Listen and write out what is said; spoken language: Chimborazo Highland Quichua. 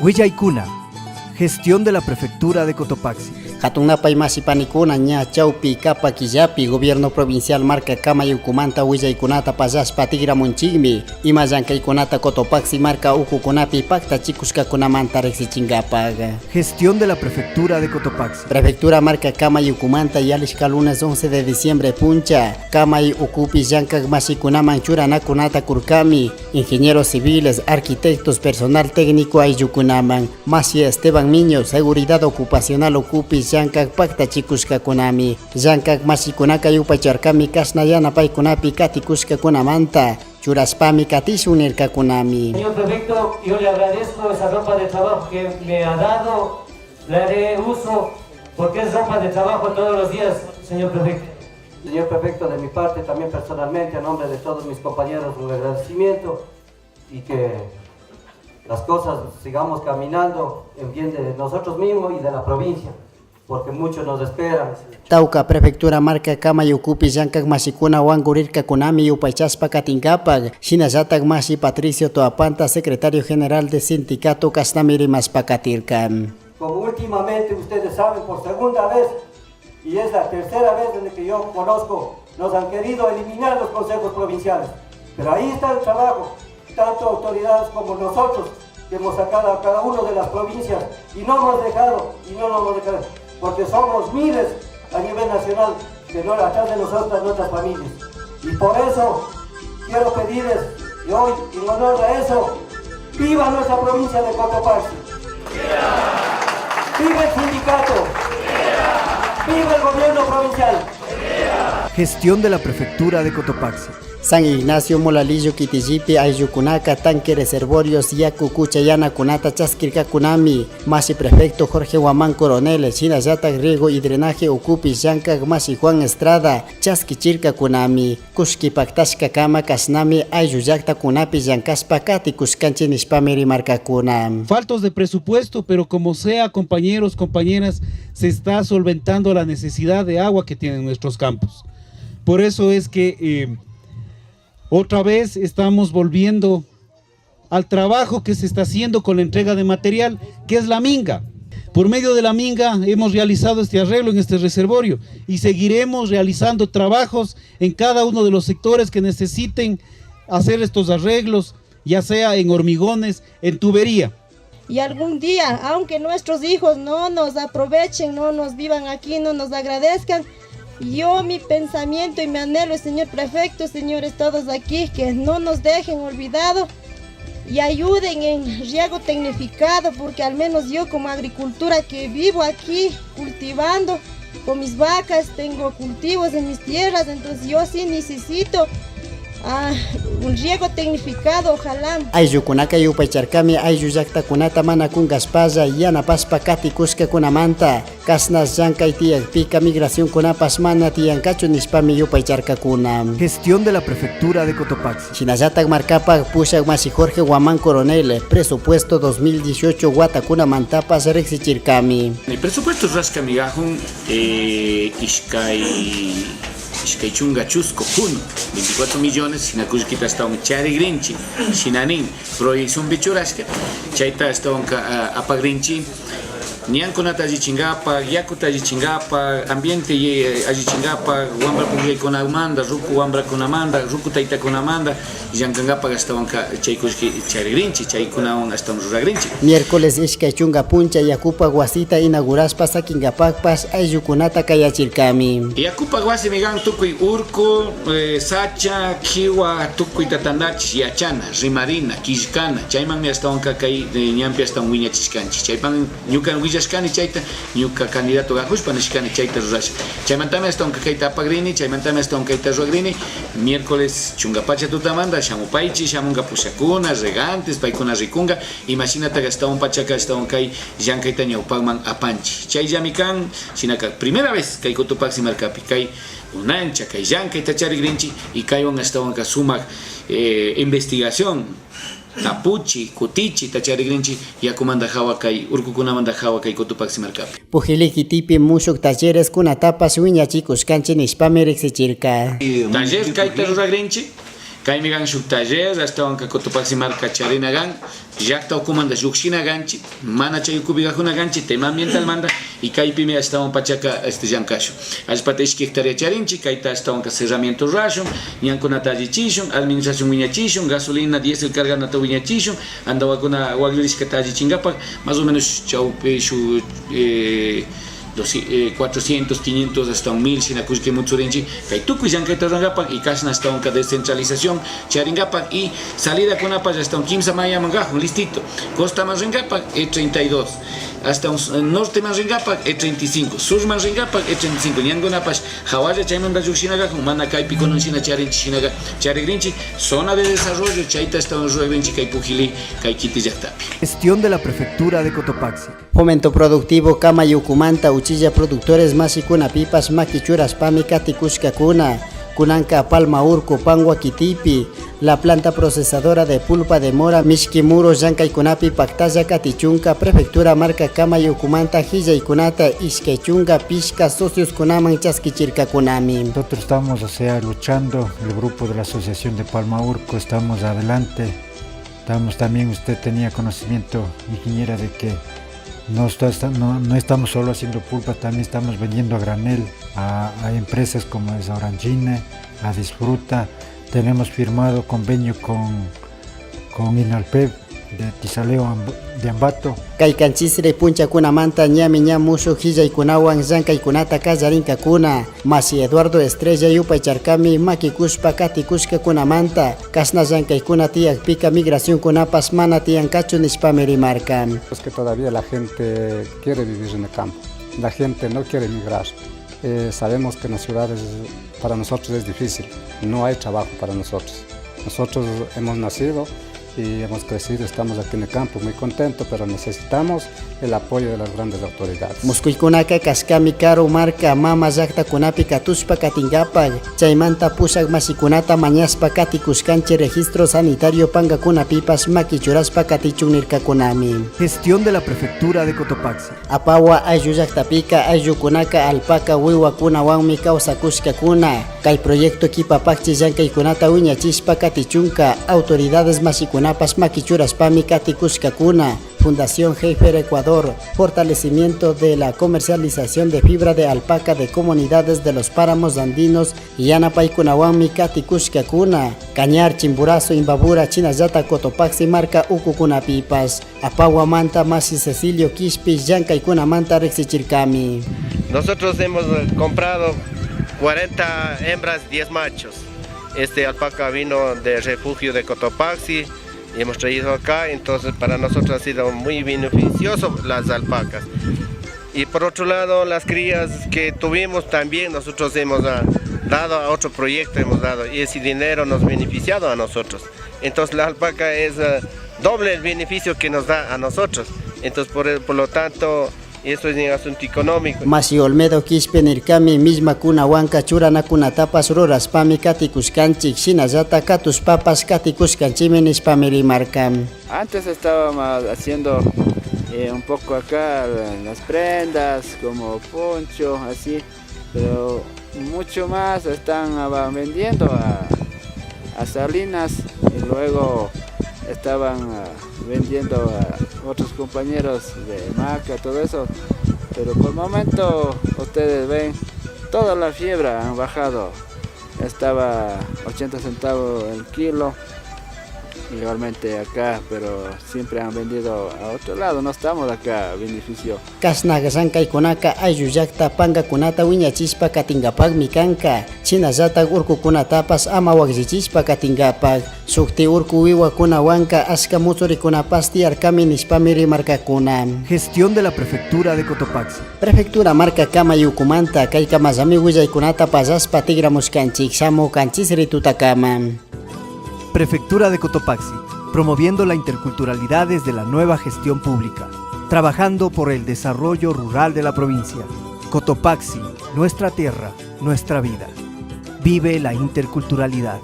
Huillaicuna. Gestión de la Prefectura de Cotopaxi. Hatun napay mashi panikuna ña chawpi kapak killapi Gobierno Provincial marka kamay ukumanta willaykunata pallashpa tikramunchikmi ima llankaykunata Cotopaxi marka ukukunapi paktachikushkakunamanta riksichinkapak. Gestión de la Prefectura de Cotopaxi. Prefectura marka kamay ukumanta yalishka lunes 11 de diciembre puncha kamay ukupi llankak mashikunaman churanakunata kurkami ingenieros civiles, arquitectos, personal técnico ayllukunaman mashi Esteban Miño, seguridad ocupacional ukupi llankak paktachikushkakunami llankak mashikunaka yupaycharkami kashna yanapaykunapi katikushkakunamanta churashpami katishun nirkakunami. Señor prefecto, yo le agradezco esa ropa de trabajo que me ha dado, le haré uso porque es ropa de trabajo todos los días, señor prefecto. Señor prefecto, de mi parte también personalmente, a nombre de todos mis compañeros, un agradecimiento y que las cosas sigamos caminando en bien de nosotros mismos y de la provincia, porque muchos nos esperan. Tauca prefectura marka kamay ukupi llankak mashikuna wankurirkakunami yupaychashpa katinkapak shinallatak mashi Patricio Toapanta, secretario general de sindicato kashnami rimashpa katirka. Como últimamente ustedes saben por segunda vez, y es la tercera vez desde que yo conozco, nos han querido eliminar los consejos provinciales. Pero ahí está el trabajo, tanto autoridades como nosotros, que hemos sacado a cada uno de las provincias y no hemos dejado, y no nos hemos dejado, porque somos miles a nivel nacional que no atrás de nosotras, nuestras familias. Y por eso quiero pedirles, y hoy en honor a eso, ¡viva nuestra provincia de Cotopaxi! ¡Viva el sindicato! ¡Viva el gobierno provincial! Gestión de la Prefectura de Cotopaxi. San Ignacio Mulalillo kitillipi ayllukunaka tanque reservorios yaku kuchayanakunata chaskirkakunami mashi prefecto Jorge Guamán Coronel shinallatak riego y drenaje ukupi llankak mashi Juan Estrada chaskichirkakunami kullki paktashkakama kashnami ayllu llaktakunapi llankashpa katikushkanchik nishpami rimarkakuna. Faltos de presupuesto, pero como sea, compañeros, compañeras, se está solventando la necesidad de agua que tienen nuestros campos. Por eso es que otra vez estamos volviendo al trabajo que se está haciendo con la entrega de material, que es la minga. Por medio de la minga hemos realizado este arreglo en este reservorio y seguiremos realizando trabajos en cada uno de los sectores que necesiten hacer estos arreglos, ya sea en hormigones, en tubería. Y algún día, aunque nuestros hijos no nos aprovechen, no nos vivan aquí, no nos agradezcan, yo mi pensamiento y mi anhelo, señor prefecto, señores todos aquí, que no nos dejen olvidado y ayuden en riego tecnificado, porque al menos yo como agricultura que vivo aquí cultivando con mis vacas, tengo cultivos en mis tierras, entonces yo sí necesito un riego tecnificado, ojalá. Ayllukunaka yupaycharkami ayllu llaktakunata mana kunkashpalla yanapashpa katikushkakunamanta kashna llankay tiyakpika migracionkunapash mana tiyankachu nishpami yupaycharkakuna. Gestión de la Prefectura de Cotopaxi. Shinallatak markapak pushak mashi Jorge Guamán Coronel, presupuesto 2018 watakunamantapash riksichirkami. El presupuesto rurashkami kajun ishkay ishkay chunka chusku hunu, 24 millones, shina kullkita ashtawan charigrinchik, shinanin proyeccionpi churashka, chayta ashtawan apagrinchik, ñankunata allichinkapak, yakuta allichinkapak, ambiente allichinkapak, wambra pukllaykunamanta, ruku wambrakunamanta, ruku taytakunamanta, llankankapak ashtawanka chay kullki charigrinchik, chaykunawan ashtawan ruragrinchik. Miércoles ishkay chunka puncha yakupak wasita inaugurashpa sakinkapakpash ayllukunata kayachirkami. Yakupak wasimi kan tukuy urku, sacha, kiwa, tukuyta tantachik yachana, rimarina, killkana, chaymanmi ashtawanka kay ñanpi ashtawan wiñachishkanchik. Chaypan ñuka willashkani chayta, ñuka candidato kajushpa nishkani chayta rurasha. Chaymantami ashtawanka kayta apagrini, chaymantami ashtawan kayta ruragrini. Miércoles chunka pacha tutamanta shamupaychik, shamunka pushakuna, regantes, paykuna rikunka, imashinata ashtawan pachaka ashtawan kay llankayta ñawpakman apanchik. Chayllami kan, shinaka primera vez kay Cotopaxi markapi, kay unancha, kay llankayta charigrinchik y kaywan ashtawanka sumak investigación tapuchi, kutichi tacharigrinchik yakumanta hawa kay urkukunamanta hawa kay Cotopaxi markapi. Pujilí kitipi mushuk talleres kunatapash wiñachikushkanchik nishpami riksichirka. Taller kayta ruragrinchik. Kaymi kan shuk taller ashtawanka Cotopaxi marka charina kan, llakta ukumanta llukshina kanchik, mana chay ukupi kajuna kanchik, tema ambientalmanta y kaypimi ashtawan pachaka llankashun. Allpata ishki hectárea charinchik, kayta ashtawanka cerramiento rurashun, ñankunata allichishun, administración wiñachishun, gasolina, diésel carganata wiñachishun, andawakuna waklirishkata allichinkapak, más o menos chawpi shuk 400, 500 hasta un 1000 shina kullki mutsurinchik, kay tukuy llankayta rurankapak y kashna ashtawanka descentralización charinkapak y salida kunapash hasta un kimsa mayaman kajun, listito. Costaman rinkapak E32, hasta un norteman rinkapak E35, surman rinkapak E35, ñankunapash hawalla chaymanta llukshina kajun, mana kaypi kunan shina charinchik shinaka charikrinchik, zona de desarrollo chayta ashtawan ruragrinchik kay Pujilí, kay kiti llaktapi. Gestión de la Prefectura de Cotopaxi. Fomento productivo kamay ukumanta uchilla productores mashikunapipash makichurashpami katikushkakuna. Kunanka Palma Urku Pangua Kitipi, la planta procesadora de pulpa de mora Mishkimuro llankaykunapi paktalla katichunka prefectura marka kamay ukumanta hillaykunata ishkaychunka pishka socioskunaman chaskichirkakunami. Nosotros estamos, luchando, el grupo de la Asociación de Palma Urco, estamos adelante. Estamos también, usted tenía conocimiento, ingeniera, de que no estamos solo haciendo pulpa, también estamos vendiendo a granel a empresas como es Orangina, a Disfruta. Tenemos firmado convenio con Inalpep de Tisaleo de Ambato. Kay kanchisri punchakunamanta ñami ña mushuk hillaykunawan llankaykunata kallarinkakuna. Mashi Eduardo Estrella yupaycharkami makikushpa katikushkakunamanta kashna llankaykuna tiyakpika migracionkunapash mana tiyankachu nishpami rimarka. Es que todavía la gente quiere vivir en el campo, la gente no quiere migrar. Sabemos que en las ciudades para nosotros es difícil, no hay trabajo para nosotros. Nosotros hemos nacido y hemos crecido, estamos aquí en el campo muy contentos, pero necesitamos el apoyo de las grandes autoridades. Musquykunaka kashkami karu marka mama llaktakunapi katushpa katinkapak, chaymanta pushak mashikunata mañashpa katikushkanchik registro sanitario pankakunapipash makichurashpa katichun nirkakunami. Gestión de la Prefectura de Cotopaxi. Apawa ayllu llaktapika ayllukunaka alpaca wiwakunawanmi kawsakushkakuna. Kay proyecto kipapakchi llankaykunata wiñachishpa katichunka autoridades mashikunapash makichurashpami katikushkakuna. Fundación Heifer Ecuador, fortalecimiento de la comercialización de fibra de alpaca de comunidades de los páramos andinos y yanapaykunawanmi katikushkakuna. Cañar, Chimborazo, Imbabura, Chinallata, Cotopaxi, marka ukukunapipash. Apahuamanta, Mashi Cecilio Quispi, llankaykunamanta riksichirkami. Nosotros hemos comprado 40 hembras, 10 machos. Este alpaca vino del refugio de Cotopaxi y hemos traído acá, entonces para nosotros ha sido muy beneficioso las alpacas. Y por otro lado, las crías que tuvimos también nosotros hemos dado a otro proyecto, hemos dado, y ese dinero nos ha beneficiado a nosotros. Entonces la alpaca es doble el beneficio que nos da a nosotros. Entonces por lo tanto, eso es un asunto económico. Mashi Olmedo Quispe nirkami mismakunawanka churanakunatapash rurashpami katikushkanchik, shinallata katushpapash katikushkanchimi nishpami rimarka. Antes estábamos haciendo un poco acá las prendas, como poncho, así, pero mucho más están vendiendo a Salinas y luego estaban vendiendo a otros compañeros de Maca, todo eso, pero por el momento ustedes ven, toda la fiebre han bajado, estaba 80 centavos el kilo, igualmente acá, pero siempre han vendido a otro lado, no estamos acá, beneficio. Kashna llankaykunaka ayllu llakta pankakunata wiñachishpa katinkapakmi kanka, shinallata urkukunatapash ama wakllichishpa katinkapak, sukti urku wiwakunawanka ashka mutsurikunapash tiyarkami nishpami rimarkakuna. Gestión de la Prefectura de Cotopaxi. Prefectura marka kamay ukumanta kay kamallami willaykunata pallashpa tigramushkanchik, shamukanchis ritutakama. Prefectura de Cotopaxi, promoviendo la interculturalidad desde la nueva gestión pública, trabajando por el desarrollo rural de la provincia. Cotopaxi, nuestra tierra, nuestra vida. Vive la interculturalidad.